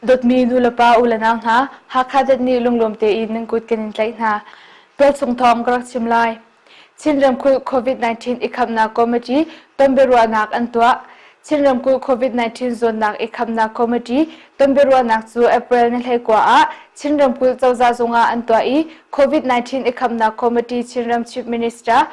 Dawtmi nulepa u le nau hna, Hakha det nih lunglawm tein nan kut kan in tlaih hna. Tualchung thawng ka rak chim lai. Chin ramkulh COVID-19 i khamnak committee tonbiaruahnak an tuah. Chin ramkulh COVID-19 zawtnak i khamnak committee tonbiaruahnak cu April ni 19 ah Chin ramkulh cozah zung ah an tuah i COVID-19 i khamnak committee Chinram Chief Minister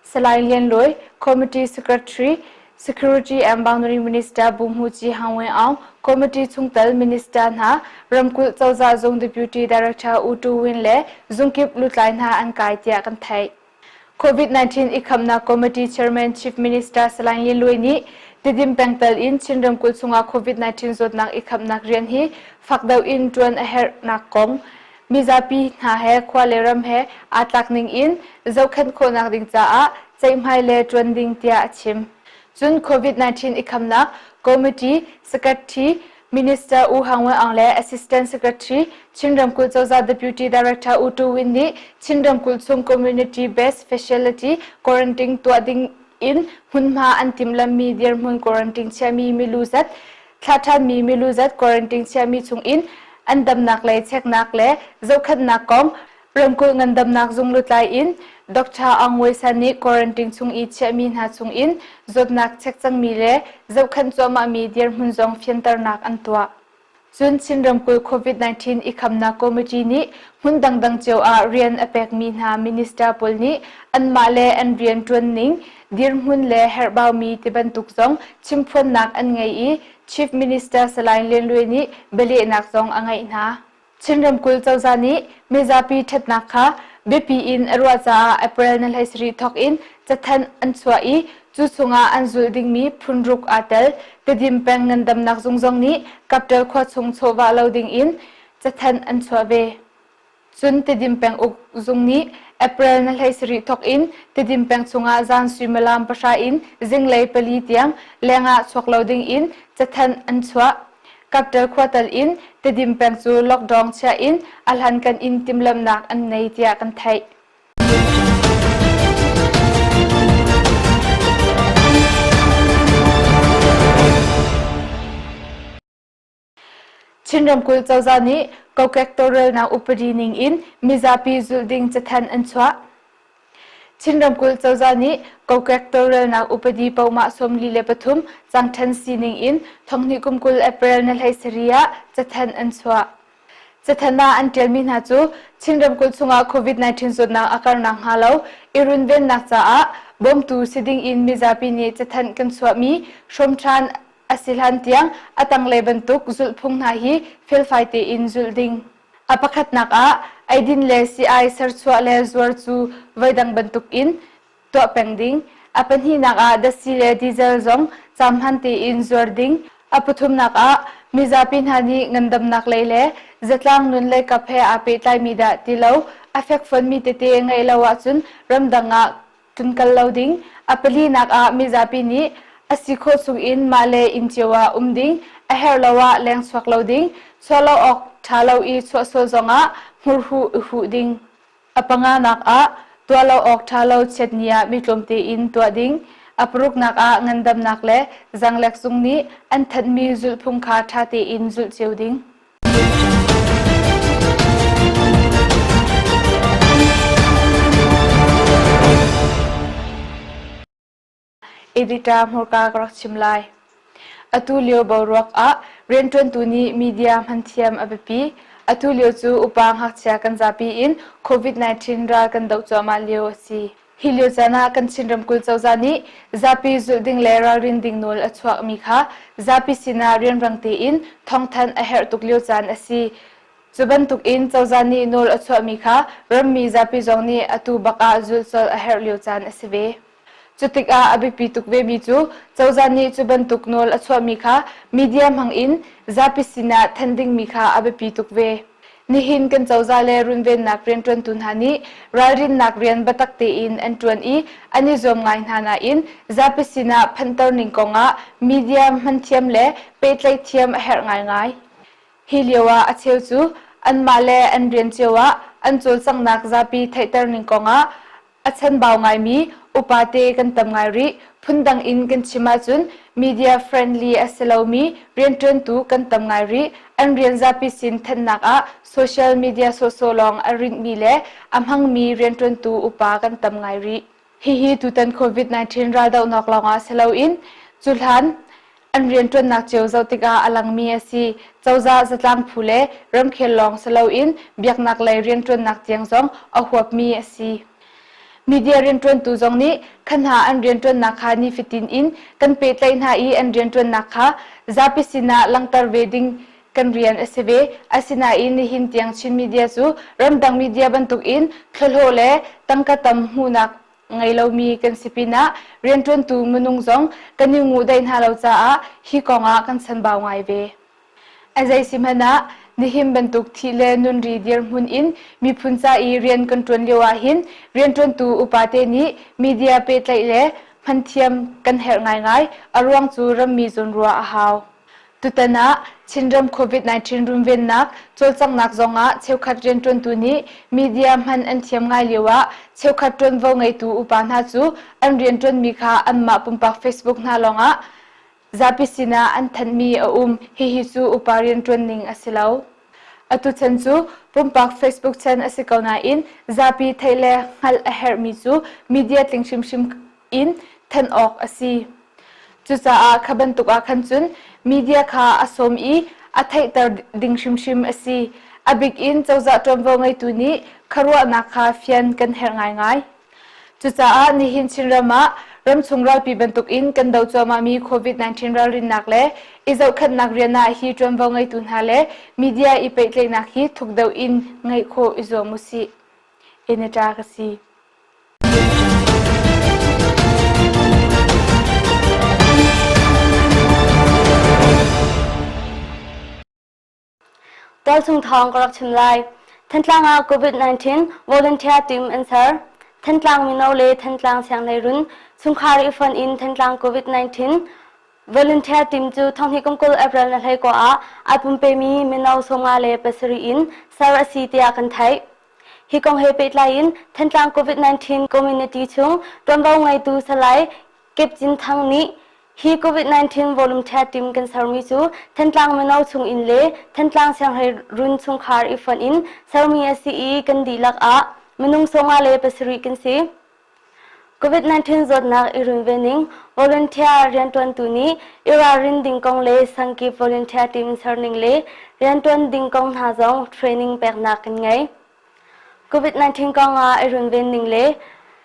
Salai Lian Luai, Committee Secretary, Security and Boundary Minister Bu Hmuci Hang Weng Aung, Committee chungtel Minister hna, ramkulh cozah zung Deputy Director U Tu Win le zungkip lutlai hna an kai tiah kan theih. COVID-19 i khamnak Committee Chairman Chief Minister Salai Lian Luai nih Tidim pengtal in Chin ramkulh chungah COVID-19 zawtnak i khamnak rian hi fak deuh in ṭuan a herhnak kong mizapi hna he khua le ram he aa tlak ning in zohkhenh khawhnak ding caah ceihmai le ṭuan ding tiah a chim. Cun COVID-19 i khamnak Committee Secretary Minister U Hang Wen Aung le Assistant Secretary Chin ramkulh cozah Deputy Director U Tu Win nih Chin ramkulh chung Community Based Facility Quarantine tuah ding in hmunhma an timhlammi dirhmun quarantine chiahmi milu zat thlah ṭhanmi milu zat quarantine chiahmi chungin an damnak lei cheknak le zohkhenhnak kong ramkulh ngandamnak zung lutlai in Dr. Aung Wei San nih quarantine chung i chiahmi hna chungin zawtnak chek cangmi le zohkhenh cuahmahmi dirhmun zong fianternak an tuah. Cun Chin ramkulh COVID-19 i khamnak committee nih hmun dangdang cio ah rian a pekmi hna minister pawl nih anmah le an rian ṭuan ning, dirhmun le herhbaumi tibantuk zong chimphuannak an ngei i Chief Minister Salai Lian Luai nih bialehnak zong a ngeih hna. Chin ramkulh cozah nih mizapi ṭhatnak kha biapi in a ruah caah April ni 17 thawk in cathanh an chuah i cu chungah an zulh dingmi phunruk aa tel. Tedim peng ngandamnak zung zong nih Kapṭal khua chung chawhvah lo dingin cathanh an chuah ve. Cun Tedim penguk zung nih April ni 17 thawk in Tedim peng chungah zan suimilam pahra in zinglei pali tiang lengah chuak lo dingin cathanh an chuah. Kapṭal khua tal in Tedim peng cu lockdown chiah in a hlankan in timhlamhnak an nei tiah kan theih. Chin ramkulh cozah nih kokek tawlrelnak upadi ning in mizapi zulh ding cathanh an chuah. Chin ramkulh cozah nih kokek tawlrelnak upadi pohmah 43 cangṭhen sining in thonghnih kum 20 April ni 17 ah cathanh an chuah. Cathanh ah an ṭialmi hna cu Chin ramkulh chungah COVID-19 zawtnak a karnak hnga lo i runvennak caah bawmtu si ding in mizapi nih cathanh kan chuahmi hrawm ṭhan a si hlan tiang a tanglei bantuk zulhphung hna hi felfai tein zulh ding. A pakhatnak ah eidin le sii-ai serchuah le zuar cu voidang bantuk in tuah peng ding. A pahnihnak ah datsi le diesel zong caamhman tein zuar ding. A pathumnak ah mizapi hna nih ngandamnak lei le zatlang nun lei kap he aa pehtlaimi dah ti lo a fekfuanmi tete ngeih lo ahcun ramdang ah tlunkal lo ding. A palinak ah mizapi nih a si khawh chungin mah le inn cio ah um ding, a herh lo ah leng chuak lo ding, chuah lo awk ṭha lo i chuah sual zongah hmurhuh i huh ding. A panganak ah tuah lo awk ṭha lo chiatni ah mi tlawmte in tuah ding. A paruknak ah ngandamnak le zanglek zung nih an thanhmi zulhphung kha ṭha tein zulh cio ding. Editor hmurka ka rak chim lai. Atu lio boruak ah rianṭuantu nih media hmanthiam a biapi. Atu lio cu upa ngakchia kan zapi in COVID-19 ral kan doh cuahmah lio a si. Hi lio caan ah kan Chin ramkulh cozah nih zapi zulh ding le ralrin ding nawl a chuakmi kha zapi sinah rianrang tein thawngthanh a herh tuk lio caan a si. Cu bantuk in cozah nih nawl a chuahmi kha rammi zapi zong nih atu bak ah zulh colh a herh lio caan a si ve. Cu tikah a biapi tuk vemi cu cozah nih cu bantuk nawl a chuahmi kha media hmang in zapi sinah thanh dingmi kha a biapi tuk ve. Nihin kan cozah le runvennak rianṭuantu hna nih ralrinnak rian biatak tein an ṭuan i an i zuam ngai hna nain zapi sinah phanhter ning kongah media hmanthiam le pehtlaih thiam a herh ngaingai. Hi lio ah a cheu cu anmah le an rian cio ah an cawlcanghnak zapi theihter ning kongah a chanbau ngaimi. Upate kan tam ngai rih. Phundang in kan chim ahcun media friendly a si lomi rianṭuantu kan tam ngai rih. An rian zapi sin thanhnak ah social media sawhsawh lawng a rinhmi le a hmangmi rianṭuantu upa kan tam ngai rih. Hihi tutan COVID-19 raldohnak lawngah si loin cuhlan an rianṭuannak cio zoh tikah a langmi a si. Cozah zatlang phu le ramkhel lawng si loin biaknak lei rianṭuannak tiang zong a huapmi a si. Media rianṭuantu zong nih kha hna an rianṭuannak kha nifatin in kan pehtlaih hna i an rianṭuannak kha zapi sinah langhter ve ding kan rian a si ve. Asinain nihin tiang Chin media cu ramdang media bantukin thlawhlawh le tangka tam hmuhnak ngei lomi kan si pinah rianṭuantu minung zong kan i nguhdaih hna lo caah hi kongah kan chanbau ngai ve. A zei si hmanh ah nihin bantuk thih le nunri dirhmun in miphun ca i rian kan ṭuan lio ahhin rianṭuantu upate nih media pehtlaih le hmanthiam kan herh ngaingai. A ruang cu rammi zawnruah a hau. Tutan ah Chinram COVID-19 runvennak cawlcanghnak zongah cheukhat rianṭuantu nih media hman an thiam ngai lio ah cheukhat ṭuanvo ngeitu upa hna cu an rianṭuanmi kha anmah pumpak Facebook hna lawngah zapi sinah an thanhmi a um. Hihi cu upa rianṭuan ning a si lo. Atu chan cu pumpak Facebook chan a si ko nain zapi theih le hngalh a herhmi cu media tling hrimhrim in thanh awk a si. Cucaah kha bantuk ah khan cun media kha a sawm i a theihter ding hrimhrim a si. A bik in cozah ṭuanvo ngeitu nih khuaruahnak kha fian kan herh ngaingai. Cucaah nihin Chinram ah ramchung ralpi bantukin kan doh cuahmahmi COVID-19 ralrinnak le i zohkhenhnak rian ah hi ṭuanvo ngeitu hna le media i pehtlaihnak hi thuk deuh in ngeih khawh i zuam usih. Eneta ka si. Tualchung thawng ka rak chim lai. Thantlang ah COVID-19 volunteer team an ser. Thantlang mino le Thantlang sianghleirun chungkhar i fonh in Thantlang COVID-19 volunteer team cu thonghnih kum 20 April na hlei ko ah ai pumpemi mino 57 in ser a si tiah kan theih. Hi kong he pehtlai in Thantlang COVID-19 community chung ṭuanvo ngeitu Salai Kip Cin Thang nih hi COVID-19 volunteer team kan sermi cu Thantlang mino chung in le Thantlang sianghleirun chungkhar i fonh in sermi a si i kan dihlak ah minung 57 kan si. COVID-19 zawtnak i runvening volunteer rianṭuantu nih i ralrin ding kong le sangkip volunteer team serning le rianṭuan ding kong hna zong training peknak kan ngei. COVID-19 kong ah i runven ning le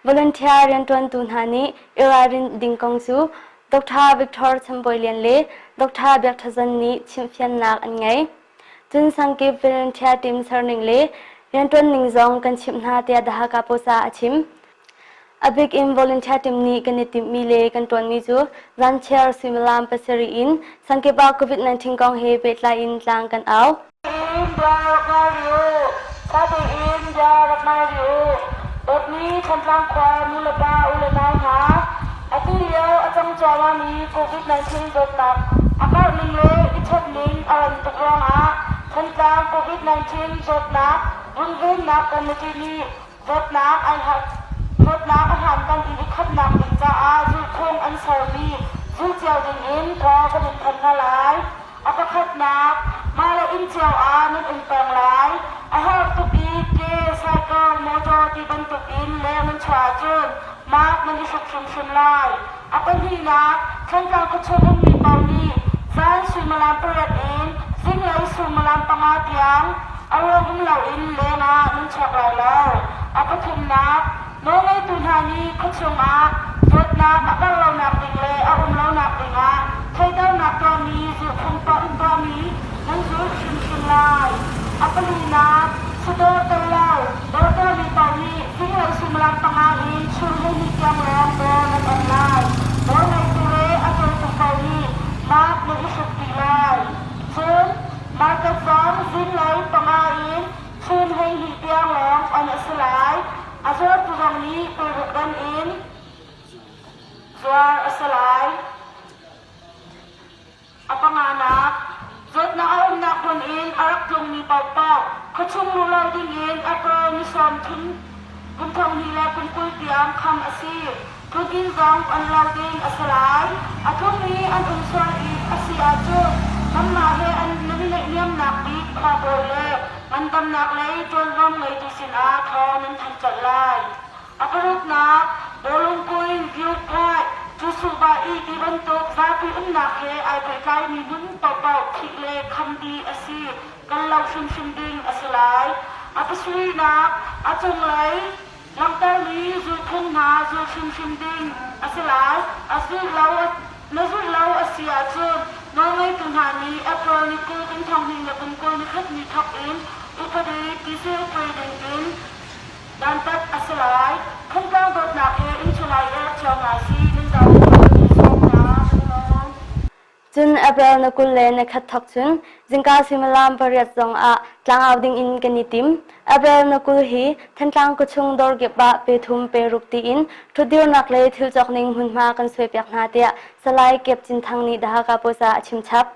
volunteer rianṭuantu hna nih i ralrin ding kong cu Dr. Victor Chambawi Lian le Dr. Biak Ṭha Zan nih chimhfiannak an ngei. Cun sangkip volunteer team serning le rianṭuan ning zong kan chimh hna tiah The Hakha Post ah a chim. A bik in volunteer team nih kan i timhmi le kan ṭuanmi cu zanchiar suimilam pasarih in sangkip ah COVID-19 kong he pehtlai in tlang kan au. Bia rak ngai rih u. Tha tein bia rak ngai rih u. Dawtmi Thantlang khua nulepa u le nau hna, atu lio a cang cuahmahmi COVID-19 zawtnak a karh ning le i chawnh ning a ran tuk ruangah Thantlang COVID-19 zawtnak runvennak committee nih zawtnak zawtnak a hlankan in i khamnak ding caah zulhphung an sermi zul cio ding in thawng kan in thanh hna lai. A pakhatnak, mah le inn cio ah nan um peng lai. A herh tuk i ke, cycle, motor ti bantuk in leng nan chuah ahcun mark nan i hruk hrimhrim lai. A pahnihnak, Thantlang khuachung ummi paoh nih zan suimilam pariat in zinglei suimilam panga tiang a ruang um loin leng ah nan chuak lai lo. A pathumnak, Nawlngeitu hna nih khuachung ah zawtnak a karh lonak ding le a um lonak ding ah theihternak tuahmi zulhphung tuahmi nan zulh hrimhrim lai. A palinak, sadawr tel lo, dawr tuahmi paoh nih zinglei suimilam panga in chun hleihnih tiang lawng dawr nan on lai. Dawr ngeitu le a cawtu paoh nih mask nan i hruk dih lai. Cun, market zong zinglei panga in chun 12 tiang lawng on a si lai. A zuartu zong nih peiruk dan in zuar a si lai. A panganak, zawtnak a umnak hmun in a rak tlungmi paohpaoh khuachung luh lo dingin April ni 30 kum 2020 tiang. kham a si. Tlukinn zong on lo ding a si lai. A tlung i an um sual i a si ahcun nanmah he an nan i naihniamnak bik khuabawi le ngandamnak lei ṭuanvo ngeitu sinah thawng nan thanh colh lai. A paruknak, bawlungpui, viewpoint, cusuhba i ti bantuk zapi umnak he ai pehtlaimi hmun paohpaoh phih le kham dih a si. Kal lo hrimhrim ding a si lai. A pasarihnak, a cunglei langhtermi zulhphung hna zul hrimhrim ding a si lai. A zulh lo na zulh lo a si ahcun nawlngeitu hna nih April ni 20 kum thonghnih le kum 20 ni khat ni thawk in upadi tisir puai ding in dantat a si lai. Phungtlang dawtnak he innchung-ai erh cio hna si nan zapi kan in sawm hna. Kan i lawm. Cun April na 20 le na khat thawk cun zingka suimilam pariat zong ah tlangau ding in kan i tim. April na 20 hi Thantlang khuachung dawr kip ah pe thum pe ruk tiin ṭhutdirnak le thil cawk ning hmunhma kan suaipiak hna tiah Salai Kep Cin Thang nih The Hakha Post ah a chim chap.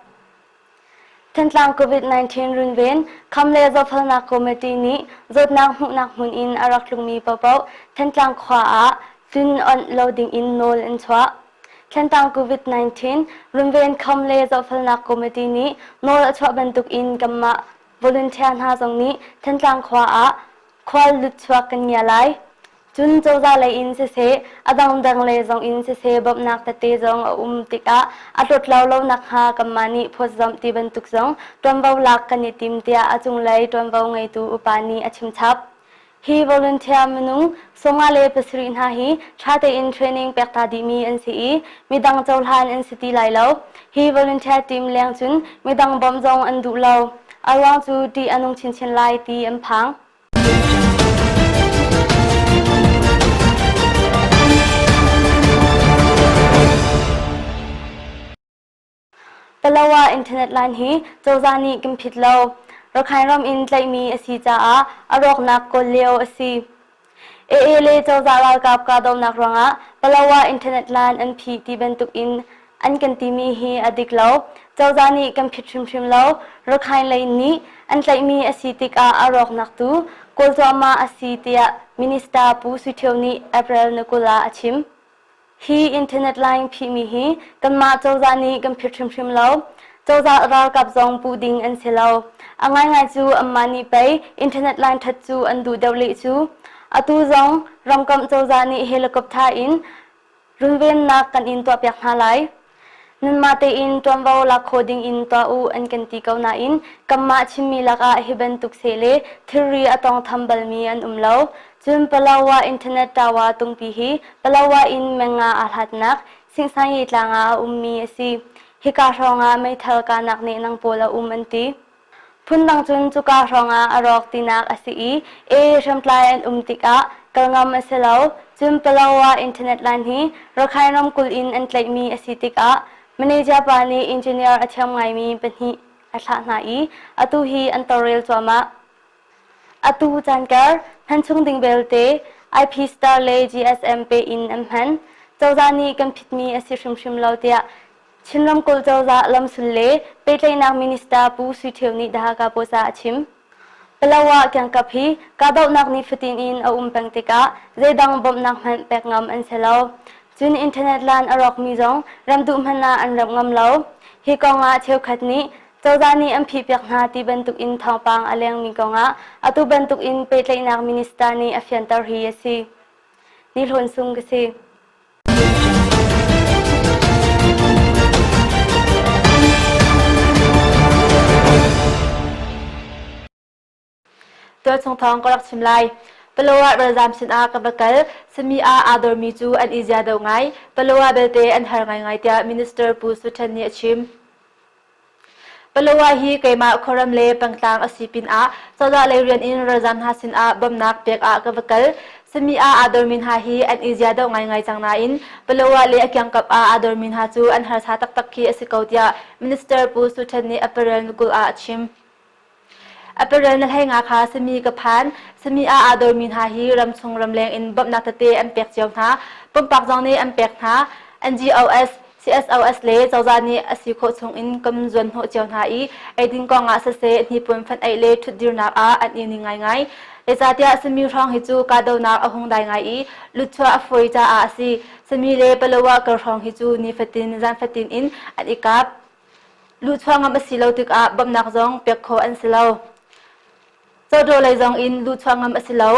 Thantlang COVID-19 runven kham le zohfelnak committee nih zawtnak hmuhnak hmun in a rak tlungmi paohpaoh Thantlang khua ah tlun onh lo ding in nawl an chuah. Thantlang COVID-19 runven kham le zohfelnak committee nih nawl a chuah bantuk in kanmah volunteer hna zong nih Thantlang khua ah khual lutchuak kan ngia lai. Cun cozah lei in siseh, a dangdang lei zong in siseh bawmhnak tete zong a um tikah a tlawtlo lo nakhnga kanmah nih phawtzamh ti bantuk zong ṭuanvo lak kan i tim tiah a cunglei ṭuanvo ngeitu upa nih a chimchap. Hi volunteer minung 57 hna hi ṭha tein training pek ta dihmi an si i midang cohlan an si ti lai lo. Hi volunteer team leng cun midang bawmh zong an duh lo. A ruang cu ṭih a nung chinchin lai ti an phang. Palawa internet line hi cozah nih kan phit lo. Rakhine ram in tlaihmi a si caah a rawknak kawl lio a si. AA le cozah ralkap kahdohnak ruangah Palawa internet line an phih ti bantuk in an kan timi hi a dik lo. Cozah nih kan phit hrimhrim lo. Rakhine lei nih an tlaihmi a si tikah a rawknak tu kawl cuahmah a si tiah Minister Pu Sui Thio nih April ni 20 ah a chim. Hi internet line phihmi hi kanmah cozah nih kan phit hrimhrim lo. Cozah ralkap zong puh ding an si lo. A ngaingai cu anmah nih pei internet line ṭhat cu an duh deuh leh cu. Atu zong ramkomh cozah nih helicopter in runvennak kan in tuahpiak hna lai. Nanmah tein ṭuanvo lak khawh ding in tuah u an kan ti ko nain kanmah Chinmi lakah hi bantuk seh le thilri a tawngtham balmi an um lo. Cun Palawa Internet Tower tungpi hi Palawa in menga aa hlatnak Singsangi tlang ah a ummi a si. Hika hrawngah meithal kahnak nehnang pawl a um an ti. Phundang cun cuka hrawngah a rawk tinak a si i e hriamtlai an um tikah kal ngam a si lo. Cun Palawa internet line hi Rakhine ramkulh in an tlaihmi a si tikah manager pa nih engineer a thiam ngaimi pahnih a thlah hna i atu hi an tawlrel cuahmah. Atu caan kar hmanchung ding belte IP Star le GSM pe in an hman. Cozah nih kan phitmi a si hrimhrim lo tiah Chin ramkulh cozah lamsul le pehtlaihnak minister Pu Sui Thio nih The Hakha Post ah a chim. Palawa kiangkap hi kahdohnak ni fatin in a um peng tikah zeidang bawmhnak hmanh pek ngam an si lo. Cun internet lan a rawkmi zong ram duh hmanh ah an remh ngam lo. Hi kong ah cheukhat nih cozah nih an phihpiak hna ti bantuk in thawngpang a lengmi kong ah atu bantuk in pehtlaihnak minister nih a fianter hi a si. Ni Hlawn Sung ka si. Tualchung thawng ka rak chim lai. Palawa ralzaam sinah ka va kal. Sami ah aa dormi cu an i zia deuh ngai. Palawa belte an har ngaingai tiah Minister Pu Su Ṭhen nih a chim. Palawa hi keimah khuaram le pengtlang a si pinah cozah lei rian in ralzaam hna sinah bawmhnak pek ah ka va kal. Sami ah aa dormi hna hi an i zia deuh ngaingai cang nain Palawa le a kiangkap ah aa dormi hna cu an harsa taktak khi a si ko tiah Minister Pu Su Ṭhen nih April ni 20 ah a chim. Apparel na hlei nga kha sami ka phan. Sami ah aa dormi hna hi ramchung ramleng in bawmhnak tete an pek cio hna. Pumpak zong nih an pek hna. NGOs, CSOs le cozah nih a si khawh chung in kan zuan hnawh cio hna i eidin kong ah siseh, hnipuan fanh-aih le ṭhutdirnak ah an i ning ngaingai. Zeicahtiah Sami hrawng hi cu kahdohnak a hung dai ngai i lutchuah a fawi caah a si. Sami le Palawa kar hrawng hi cu nifatin zan fatin in an i kap. Luhchuah ngam a si lo tikah bawmhnak zong pek khawh an si lo. Cawdaw lei zong in luhchuah ngam a si lo.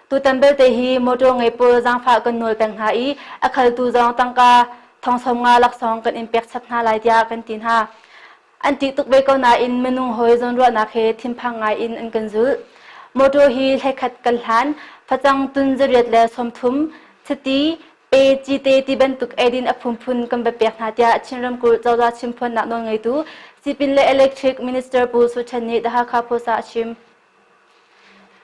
Tutan belte hi motor ngei pawl zaangfah kan nawl peng hna i a khaltu zong tangka thong 50 laksawng kan in pek chap hna lai tiah kan ti hna. An ṭih tuk ve ko nain minung hawi zawnruahnak he thinphang ngai in an kan zulh. Motor hi hleikhat kan hlan, facang tun zariat le 30, chiti, pe, cite ti bantuk eidin a phunphun kan va pek hna tiah Chin ramkulh cozah chimphuannak nawlngeitu Sipin le Electric Minister Pu Su Chen nih The Hakha Post ah a chim.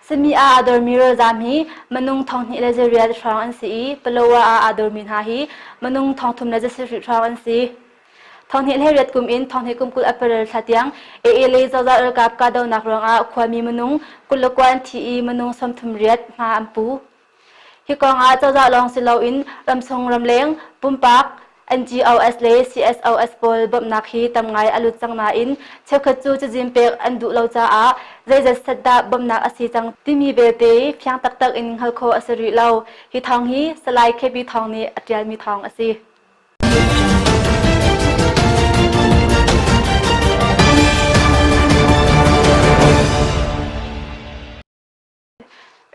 Sami ah aa dormi ralzaam hi minung 2800 hrawng an si i Palawa ah aa dormi hna hi minung 3170 hrawng an si. 2028 kum in 2020 April thla tiang AA le cozah ralkap kahdohnak ruangah khuami minung 29 an thi i minung 38 hma an pu. Hi kong ah cozah lawng si loin ramchung ramleng pumpak NGOs le CSOs pawl bawmhnak hi tam ngai a lut cang nain cheukhat cu cazin pek an duh lo caah zeizat set dah bawmhnak a si cang timi belte fiang taktak in hngalh khawh a si rih lo. Hi thawng hi Salai KB Thawng nih a ṭialmi thawng a si.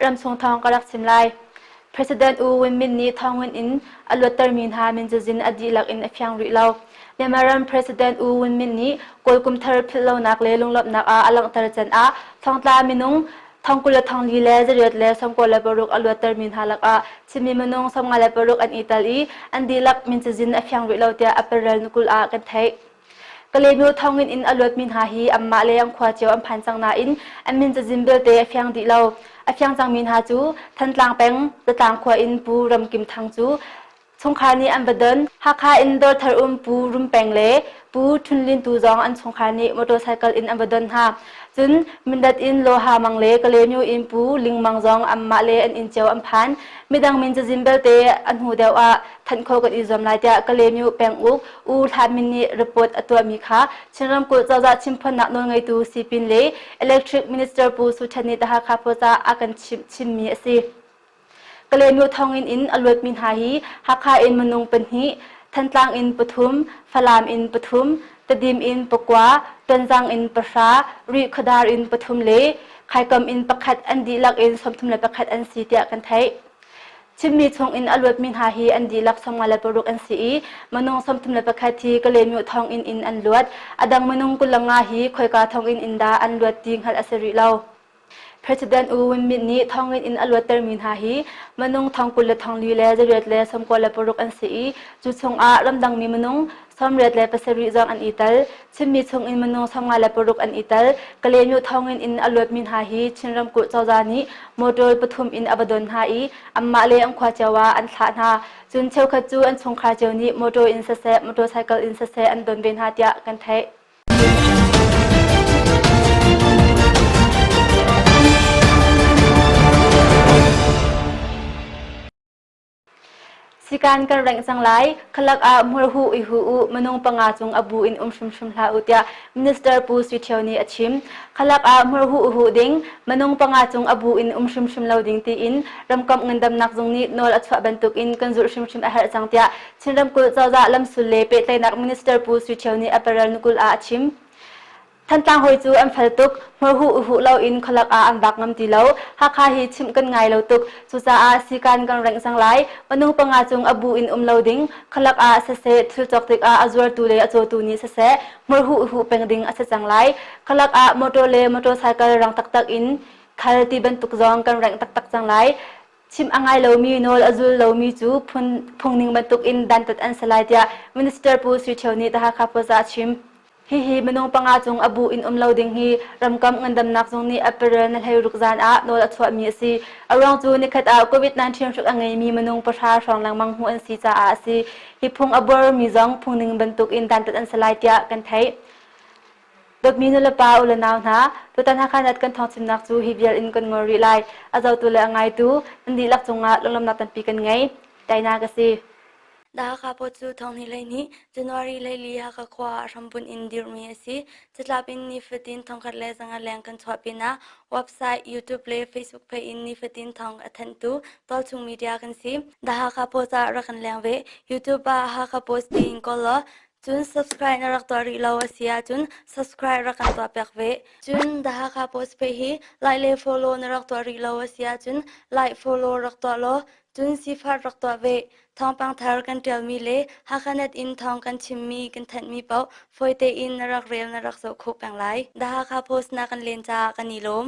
Ramchung thawng ka rak chim lai. President U Win Myint nih thawnginn in a luattermi hna min cazin a dihlak in a fiang rih lo. Myanmar ram President U Win Myint nih Kawl kumthar philhlonak le lunglawmhnak ah a langhter can ah thongtla minung thong 24 196 a luattermi hna lakah Chinmi minung 56 an i tel i an dihlak min cazin a fiang rih lo tiah April ni 20 ah kan theih. Kalaymyo thonginn in a luatmi hna hi anmah le an khua cio an phan cang nain an min cazin belte a fiang dih lo. A fiang cangmi hna cu Thantlang peng Zatlang khua in Pu Ram Kim Thang cu chungkhar nih an va don. Hakha in Dawrthar um Pu Rum Peng le Pu Htun Lin Tu zong an chungkhar nih motorcycle in an va don hna. Cun Mindat in Loha Mang le Kalaymyo in Pu Ling Mang zong anmah le an inn cio an phan. Midang min cazin belte a hnu deuh ah thanh khawh kan i zuam lai tiah Kalaymyo penguk U Hla Min nih report a tuahmi kha Chin ramkulh cozah chimphuannak nawlngeitu Sipin le Electric Minister Pu Su Than nih The Hakha Post ah a kan chimh chinmi a si. Kalaymyo thonginn in a luatmi hna hi Hakha in minung pahnih, Thantlang in pathum, Falam in pathum, Tedim in pakua, Tonzang in pahra, Rihkhawdar in pathum le Khaikam in pakhat an dihlak in 31 an si tiah kan theih. Chinmi chungin a luatmi hna hi an dihlak 56 an si i minung 31 hi Kalaymyo thonginn in an luat. A dang minung 25 hi khoika thonginn in dah an luat ti hngalh a si rih lo. President U Win Myint nih thonginn in a luattermi hna hi minung thong 20 le thong li le zariat le 96 an si i cu chungah ramdangmi minung 87 zong an i tel. Chinmi chungin minung 56 an i tel. Kalaymyo thonginn in a luatmi hna hi Chin ramkulh cozah nih motor pathum in a va don hna i anmah le an khua cio ah an thlah hna. Cun cheukhat cu an chungkhar cio nih motor in siseh, motorcycle in siseh an don ve hna tiah kan theih. Sikan kan rengh cang lai. Khalak ah hmurhuh i hu u, minung panga cung a bu in um hrimhrim hlah u tiah Minister Pu Sui Thio nih a chim. Khalak ah hmurhuh i huh ding, minung panga cung a bu in um hrimhrim lo ding tiin ramkomh ngandamnak zung nih nawl a chuah bantukin kan zulh hrimhrim a herh cang tiah Chin ramkulh cozah lamsul le pehtlaihnak Minister Pu Sui Thio nih April ni 20 ah a chim. Thantlang hawi cu an fel tuk, hmurhuh i huh loin khualak ah an vak ngam ti lo. Hakha hi chimh kan ngai lo tuk. Cucaah sikan kan rengh cang lai. Minung panga cung a bu in um lo ding, khualak ah siseh, thil cawk tikah a zuartu le a cawtu nih siseh, hmurhuh i huh peng ding a si cang lai. Khualak ah motor le motorcycle rang taktak in khal ti bantuk zong kan rengh taktak cang lai. Chimh a ngai lomi, nawl a zul lomi cu phungning bantukin dantat an si lai tiah Minister Pu Sui Thio nih The Hakha Post ah a chim. Hihi minung panga cung a bu in um lo ding hi ramkomh ngandamnak zung nih April ni 16 zan ah nawl a chuahmi a si. A ruang cu nikhat ah COVID-19 hrik a ngeimi minung pahra hrawng lengmang hmuh an si caah a si. Hi phung a buarmi zong phungning bantuk in dantat an si lai tiah kan theih. Dawtmi nulepa u le nau hna, tutan Hakha Net kan thawngchimnak cu hi vial in kan ngol rih lai. A zotu le a ngaitu nan dihlak cungah lunglawmhnak tampi kan ngei. Taina ka si. The Hakha Post cu thonghnih 12 January 14 Hakha khua ah hrambunh in dirhmi a si. Catlap in nifatin thongkhat le zanga leng kan chuah pinah website, YouTube le Facebook page in nifatin thawng a thanhtu tualchung media kan si. The Hakha Post ah rak kan leng ve. YouTube ah Hakha Post tiin kawl law cun subscribe na rak tuah rih lo a si ahcun subscribe rak kan tuah piak ve. Cun The Hakha Post page hi like le follow na rak tuah rih lo a si ahcun like follow rak tuah law Cun sifar rak tuah ve. Thawngpang thar kan ṭialmi le Hakhanet in thawng kan chimmi kan thanhmi paoh fawi tein na rak rel na rak zoh khawh peng lai. The Hakha Post na kan len caah kan i lawm.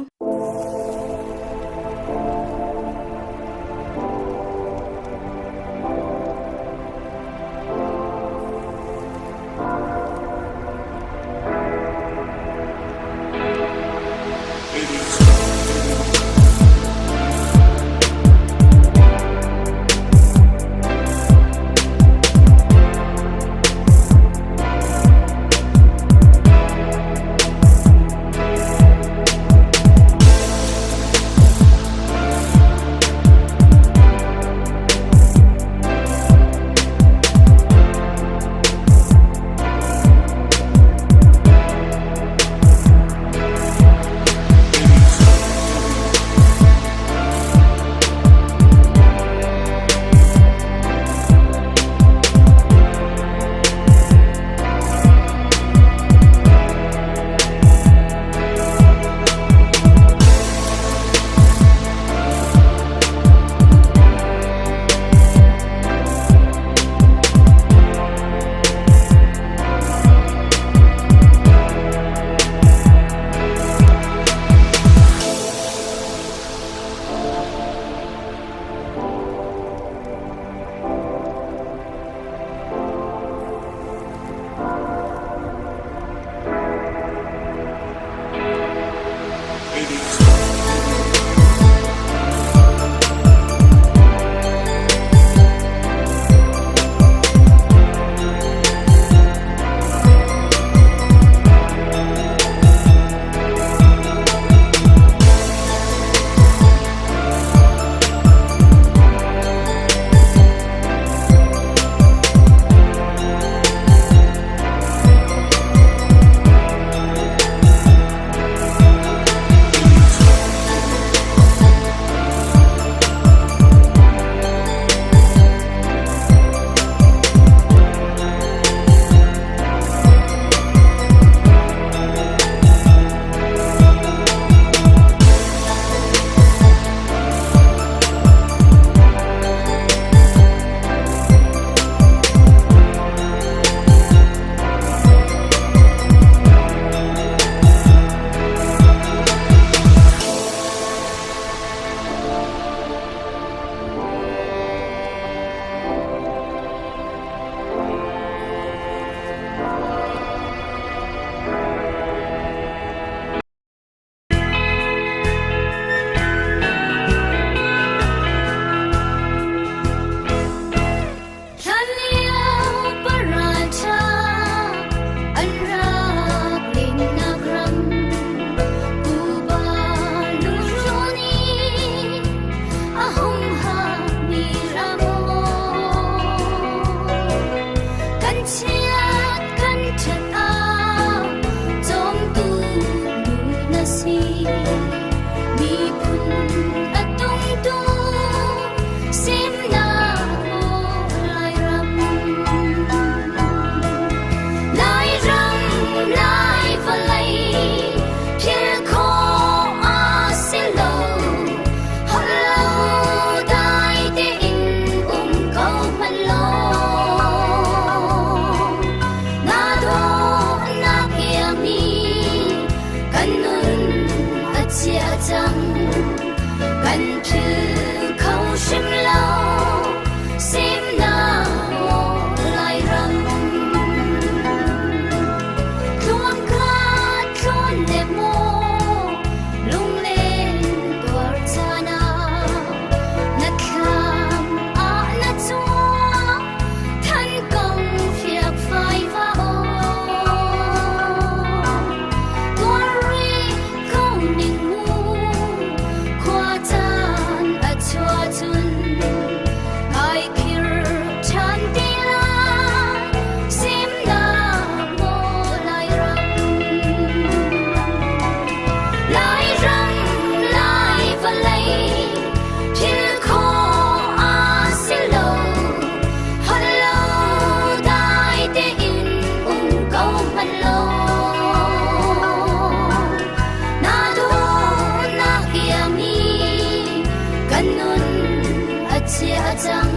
a cang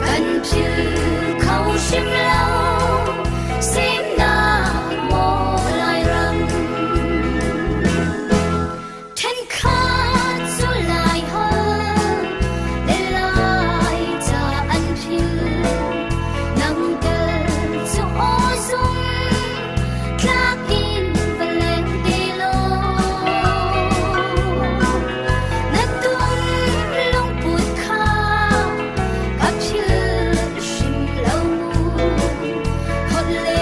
kan philh kho hrim lo semnak maw Lairam Ṭhenkhat cu lai holh le lai ca an philh. Nang tel cu aw zum tlak in va leng te law. Na tum lungput kha ka philh hrim lo mu. Holh le.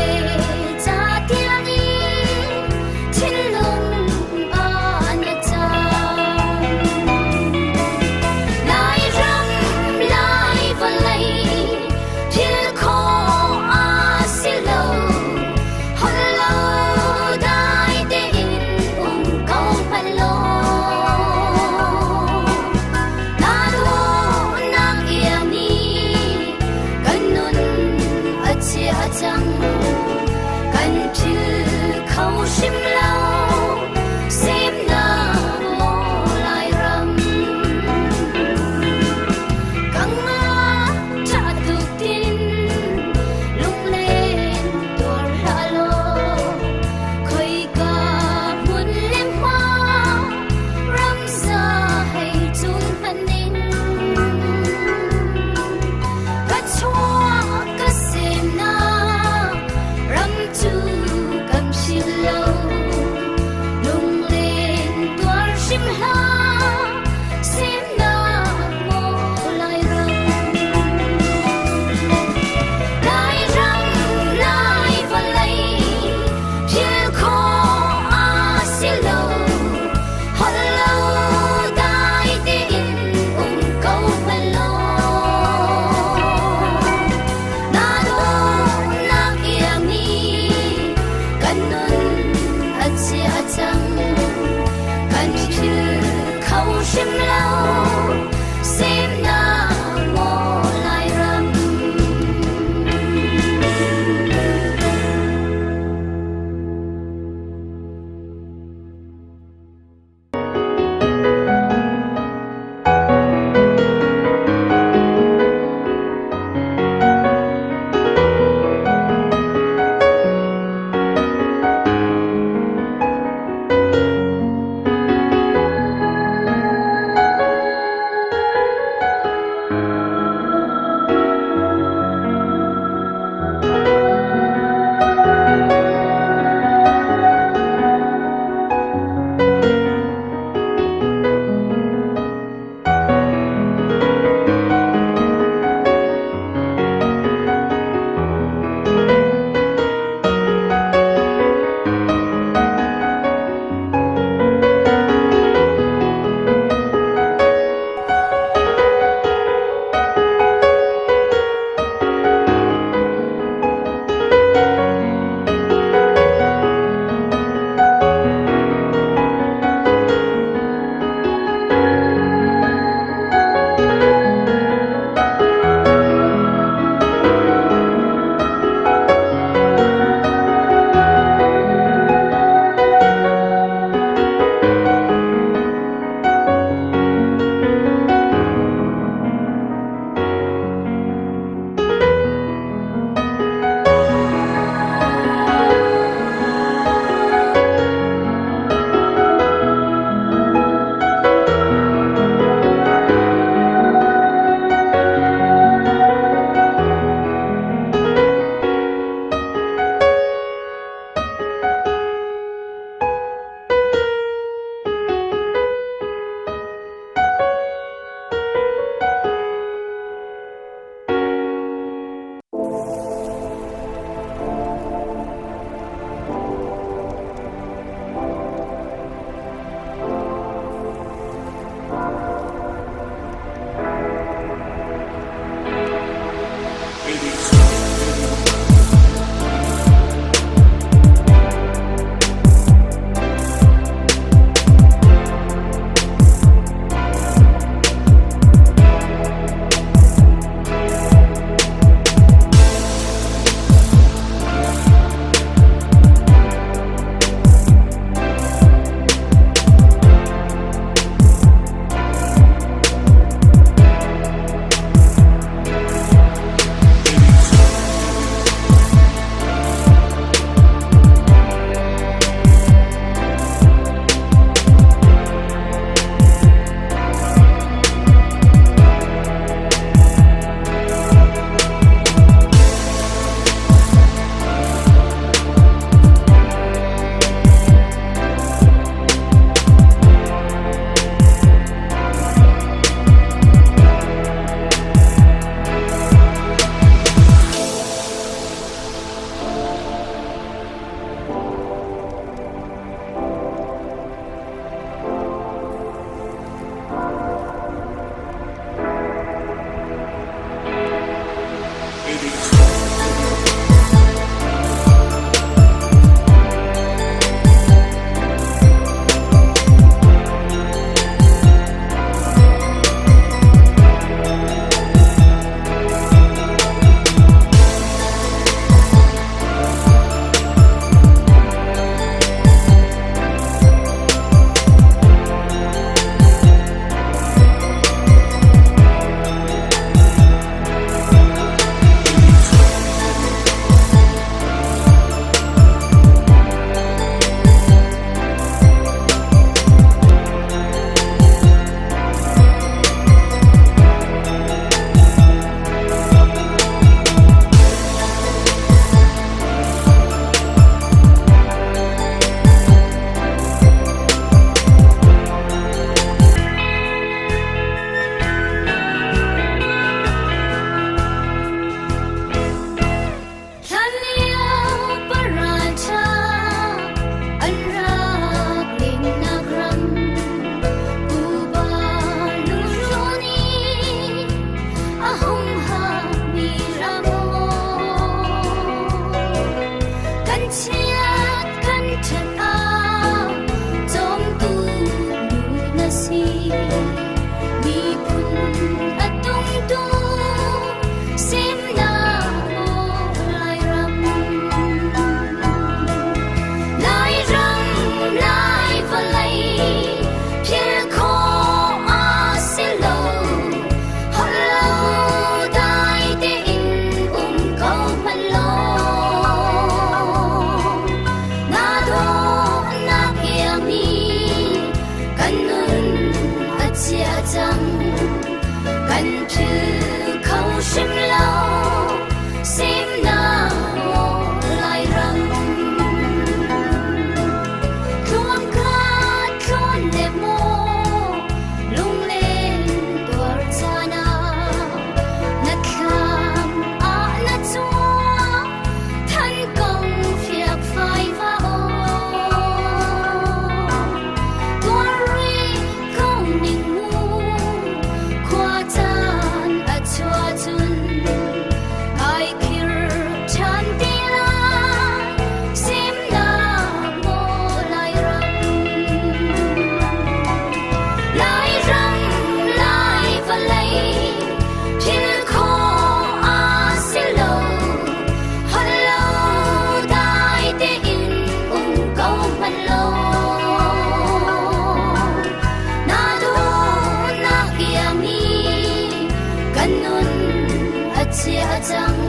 chia cang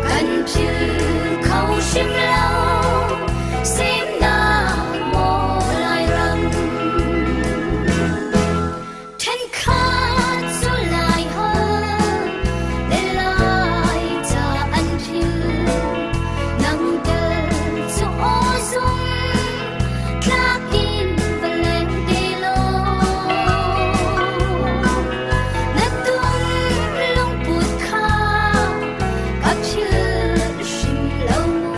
kan philh kho hrim lo semnak maw Lairam Ṭhenkhat cu lai hol le lai ca an philh nang tel cu aw zum tlak in va leng te law na tum lungput kha ka philh hrim lo mu.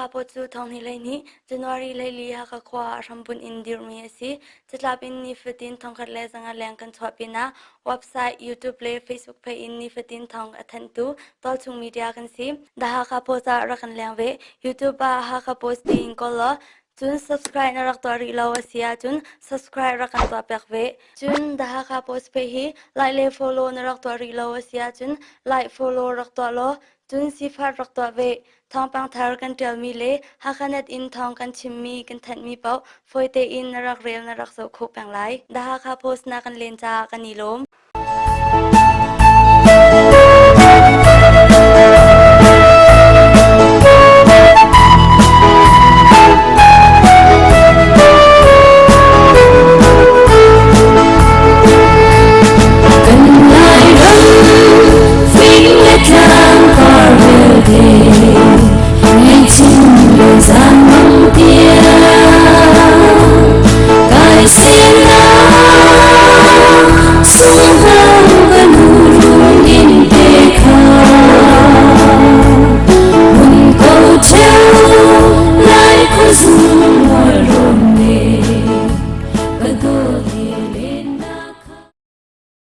Hakha Post cu thonghnih 12 January 14 Hakha khua ah hrambunh in dirhmi a si. Catlap in nifatin 1500 leng kan chuah pinah website, YouTube le Facebook page in nifatin thawng a thanhtu tualchung media kan si. The Hakha Post ah rak kan leng ve. YouTube ah Hakha Post tiin kawl law cun subscribe na rak tuah rih lo a si ahcun subscribe rak kan tuah piak ve. Cun The Hakha Post page hi like le follow na rak tuah rih lo a si ahcun like follow rak tuah law cun sifat rak tuah ve. Thawngpang thar kan ṭialmi le Hakhanet in thawng kan chimmi kan thanhmi paoh fawi tein na rak rel na rak zoh khawh peng lai. The Hakha Post na kan len caah kan i lawm. Kan Lairam fing le tlang par vialte ngaihchim le zaangmang tiang kai sinak sunghang ka nu run in te kha mun ko ṭheo lai khuazung.